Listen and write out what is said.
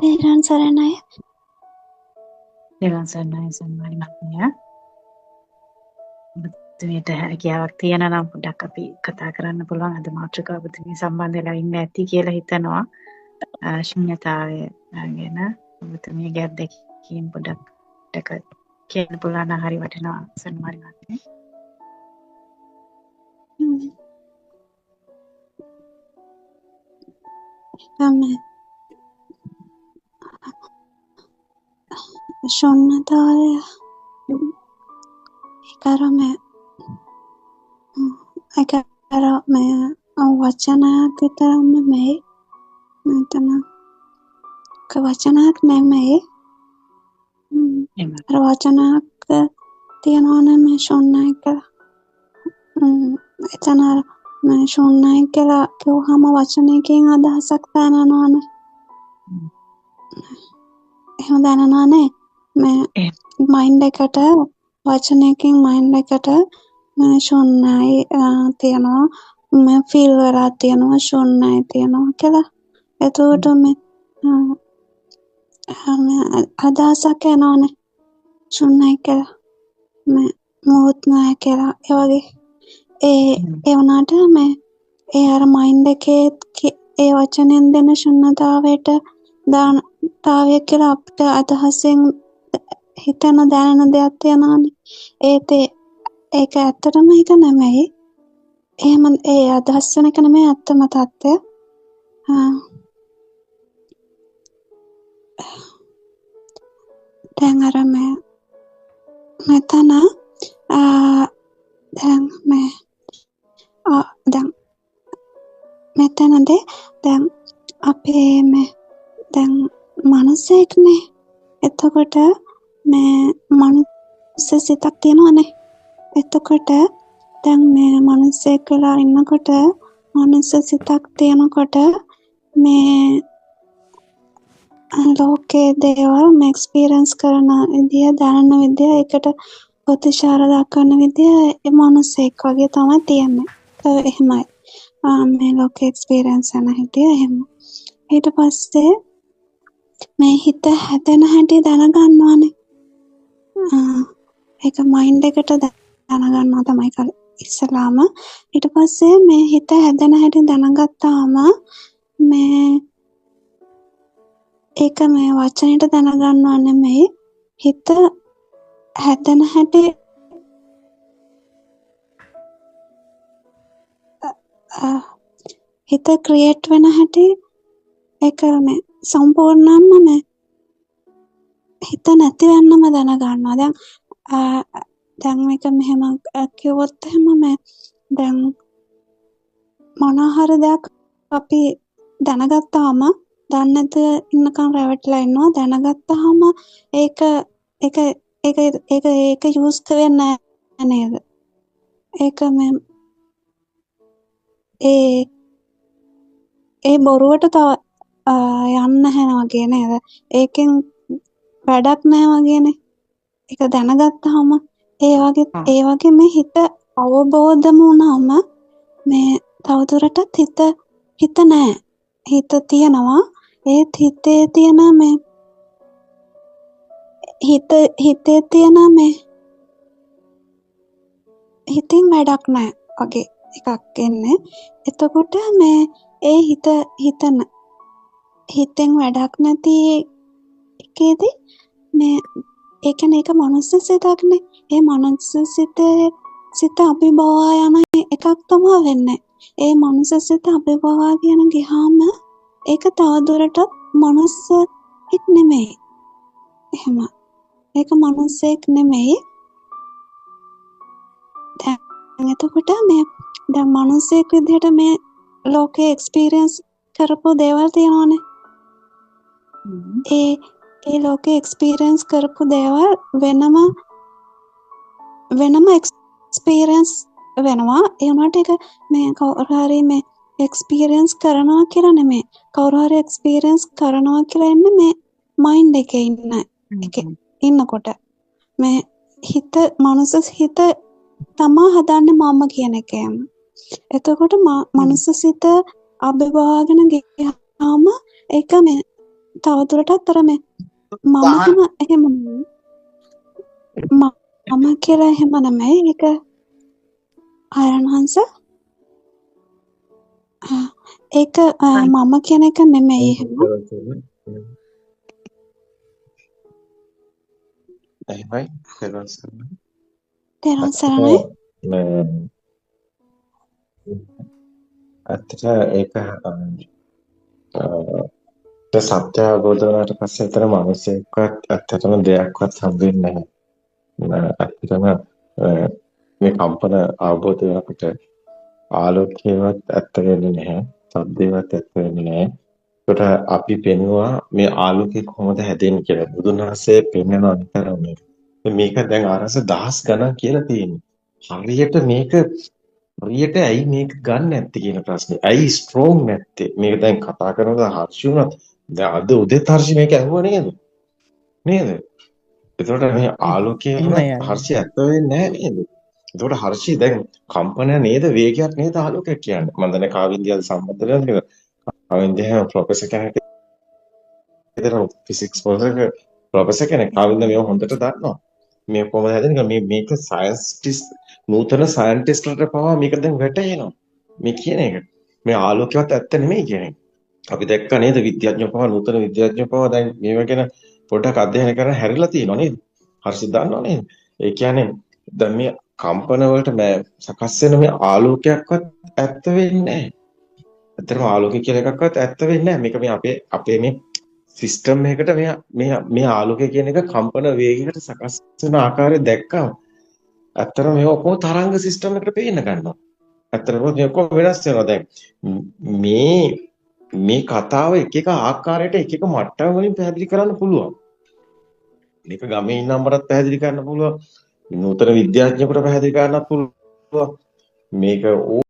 තෙරුවන් සරණයි. තෙරුවන් සරණයි සන්මානි මහත්මයා. ඔබතුමියට හැකියාවක් තියෙනවා නම් පොඩ්ඩක් අපි කතා කරන්න පුළුවන්. අද මාතෘකාව ඔබතුමිය සම්බන්ධ වෙලා ඉන්න ඇති කියලා හිතනවා. ශුන්‍යතාවය ගැන ඔබතුමියගේ අත්දැකීම් පොඩ්ඩක් කියන්න පුළුවන් නම් හරි වටිනවා සන්මානි මහත්මිය. ශුන්‍යතාවය ඒක අර මේ ඒක අර මේ වචනයක් විතරම නෙමෙයි. මෙතන ඒක වචනයක් නෙමෙයි. අර වචනයක් තියනවා මේ ශුන්‍යයි කියලා. එතන අර මේ ශුන්‍යයි කියලා කිව්වහම වචනයකින් අදහසක් දැනෙනවනේ. එහෙම දැනෙනවනේ. මේ මයින්ඩ් එකට වචනයකින් මයින්ඩ් එකට මේ ශුන්‍යයි තියනවා, මේ ෆීල් වෙලා තියනවා ශුන්‍යයි තියනවා කියලා. එතකොට මේ අදහසක් එනවනේ ශුන්‍යයි කියලා. මේ මොහොත් නෑ කියලා. ඒ වගේ ඒ ඒ වුණාට මේ ඒ අර මයින්ඩ් එකේ ඒ වචනෙන් දෙන ශුන්‍යතාවයට දාන තාවය කියලා අපිට අදහසෙන් හිතන දැනෙන දෙයක් තියෙනවානේ. ඒත් ඒක ඇත්තටම ඒක නෙමෙයි. එහෙම ඒ අදහස් වෙන එක නෙමෙයි ඇත්තම තත්ත්වය. දැන් අර මේ මෙතන දැන් මේ දැන් මෙතනදී දැන් අපේ මේ දැන් මනුස්සයෙක්නේ. එතකොට මේ මනුස්ස සිතක් තියෙනවනේ. එතකොට දැන් මේ මනුස්සයෙක් වෙලා ඉන්නකොට මනුස්ස සිතක් තියෙනකොට මේ ලෝකයේ දේවල් මේ එක්ස්පීරියන්ස් කරන විදිය, දැනෙන විදිය, ඒකට ප්‍රතිචාර දක්වන විදිය ඒ මනුස්සයෙක් වගේ තමයි තියෙන්නේ. එහෙමයි. මේ ලෝකේ එක්ස්පීරියන්ස් කරන හැටි එහෙම. ඊට පස්සේ මේ හිත හැදෙන හැටි දැනගන්නවානේ. ඒක මයින්ඩ් එකට දැනගන්නවා තමයි ඉස්සලාම. ඊට පස්සේ මේ හිත හැදෙන හැටි දැනගත්තාම මේ ඒක මේ වචනෙට දැනගන්නවා නෙමෙයි, හිත හැදෙන හැටි හිත ක්‍රියේට් වෙන හැටි ඒක මේ සම්පූර්ණයෙන්ම මේ හිත නැති වෙන්නම දැනගන්නවා. දැන් දැන් මේක මෙහෙම කිව්වොත් එහෙම මේ දැන් මොන හරි දෙයක් අපි දැනගත්තාම දන්නේ නැතුව ඉන්නකම් රැවටිලා ඉන්නවා. දැනගත්තාම ඒක ඒක ඒක ඒක ඒක යූස් වෙන්නේ නැහැ නේද? ඒක මේ ඒ ඒ බොරුවට තව යන්න නැහැ වගේ නේද? ඒකෙන් වැඩක් නැහැ වගේනේ. ඒක දැනගත්තාම ඒ වගේ ඒ වගේ මේ හිත අවබෝධම වුණාම මේ තවදුරටත් හිත හිත නෑ. හිත තියෙනවා. ඒත් හිතේ තියෙන මේ හිත හිතේ තියෙන මේ හිතින් වැඩක් නෑ වගේ එකක් එන්නේ. එතකොට මේ ඒ හිත හිතන හිතෙන් වැඩක් නැති එකේදී මේ ඒ කියන්නේ ඒක මනුස්ස සිතක්නේ. ඒ මනුස්ස සිත අභිබවා යන එකක් තමයි වෙන්නේ. ඒ මනුස්ස සිත අභිබවා කියන ගියාම ඒක තවදුරටත් මනුස්සෙක් නෙමෙයි. එහෙම. ඒක මනුස්සයෙක් නෙමෙයි. දැන් එතකොට මේ දැන් මනුස්සයෙක් විදිහට මේ ලෝකේ එක්ස්පීරියන්ස් කරපු දේවල් තියෙනවානේ. ඒ ඒ ලෝකේ එක්ස්පීරියන්ස් කරපු දේවල් වෙනම වෙනම එක්ස්පීරියන්ස් වෙනවා. ඒ වුණාට ඒක මේ කවුරු හරි මේ එක්ස්පීරියන්ස් කරනවා කියලා නෙමෙයි. කවුරු හරි එක්ස්පීරියන්ස් කරනවා කියලා එන්නේ මේ මයින්ඩ් එකේ ඉන්න එකේ ඉන්නකොට මේ හිත මනුස්ස හිත තමා හදන්නේ මම කියන එකම. එතකොට මනුස්ස සිත අභිභවාගෙන ගියාම ඒක මේ තව දුරටත් අර මේ මම එහෙම එහෙම මම කියලා එහෙම නෙමෙයි. ඒක ආරණහංශ ඒක මම කියන එක නෙමෙයි එහෙම. එහෙමයි තෙරුවන් සරණයි. තෙරුවන් සරණයි. ඇත්තට ඒක සත්‍ය අවබෝධ වුණාට පස්සේ ඇත්තට මිනිසෙක්වත් ඇත්තටම දෙයක්වත් හම්බ වෙන්නේ නැහැ. ඇත්තටම මේ කම්පන අවබෝධ වෙනකොට ආලෝකයවත් ඇත්ත වෙන්නේ නැහැ. ශබ්දේවත් ඇත්ත වෙන්නේ නැහැ. ඒකට අපි පෙන්නුවා මේ ආලෝකය කොහොමද හැදෙන්නේ කියලා. බුදුන් වහන්සේ පෙන්වනවා නිතරම මේක. මේක දැන් ආරස දහස් ගණන් කියලා තියෙන්නේ. හරියට මේක හරියට ඇයි මේක ගන්න නැත්තේ කියන ප්‍රශ්නේ. ඇයි ස්ට්‍රෝං නැත්තේ? මේක දැන් කතා කරනකොට හර්ෂි වුණත් දැන් අද උදේත් හර්ෂි මේක ඇහුවා නේද? නේද? එතකොට මේ ආලෝකය වුණත් හර්ෂි ඇත්ත වෙන්නේ නැහැ නේද? එතකොට හර්ෂි දැන් කම්පනය නේද වේගයක් නේද ආලෝකයක් කියන්නේ. මම දන්නේ කාවින්දියාද සම්බන්ධ වෙනවද කියලා. කාවින්දියා ප්‍රොෆෙසර් කෙනෙක් විතර ෆිසික්ස් ප්‍රොෆෙසර් කෙනෙක්. කාවින්ද මේව හොඳට දන්නවා. මේ කොහොමද හැදෙන්නේ කියලා. මේ මේක සයන්ටිස්ට් නූතන සයන්ටිස්ට්ලට පවා මේක දැන් වැටහෙනවා. මේ කියන එක. මේ ආලෝකයවත් ඇත්ත නෙමෙයි කියන එක. අපි දැක්කා නේද විද්‍යාඥයෝ පවා නූතන විද්‍යාඥයෝ පවා දැන් මේව ගැන පොඩ්ඩක් අධ්‍යයනය කරන්න හැරිලා තියෙනවා නේද? හර්ෂි දන්නව නේද? ඒ කියන්නේ දැන් මේ කම්පන වලට සකස් වෙන මේ ආලෝකයක්වත් ඇත්ත වෙන්නේ නැහැ. ඇත්තටම ආලෝකය කියලා එකක්වත් ඇත්ත වෙන්නේ නැහැ. මේක මේ අපේ අපේ මේ සිස්ටම් එකකට මේ මේ මේ ආලෝකය කියන එක කම්පන වේගයකට සකස් වෙන ආකාරය දැක්කම ඇත්තටම මේක ඔක්කොම තරංග සිස්ටම් එකට පේන්න ගන්නවා. ඇත්තටම මේ ඔක්කොම වෙනස් වෙනවා දැන්. මේ මේ කතාව එක එක ආකාරයට එක එක මට්ටම් වලින් පැහැදිලි කරන්න පුළුවන්. මේක ගමේ ඉන්න අම්මටත් පැහැදිලි කරන්න පුළුවන්. නූතන විද්‍යාඥයෙකුට පැහැදිලි කරන්නත් පුළුවන්. මේක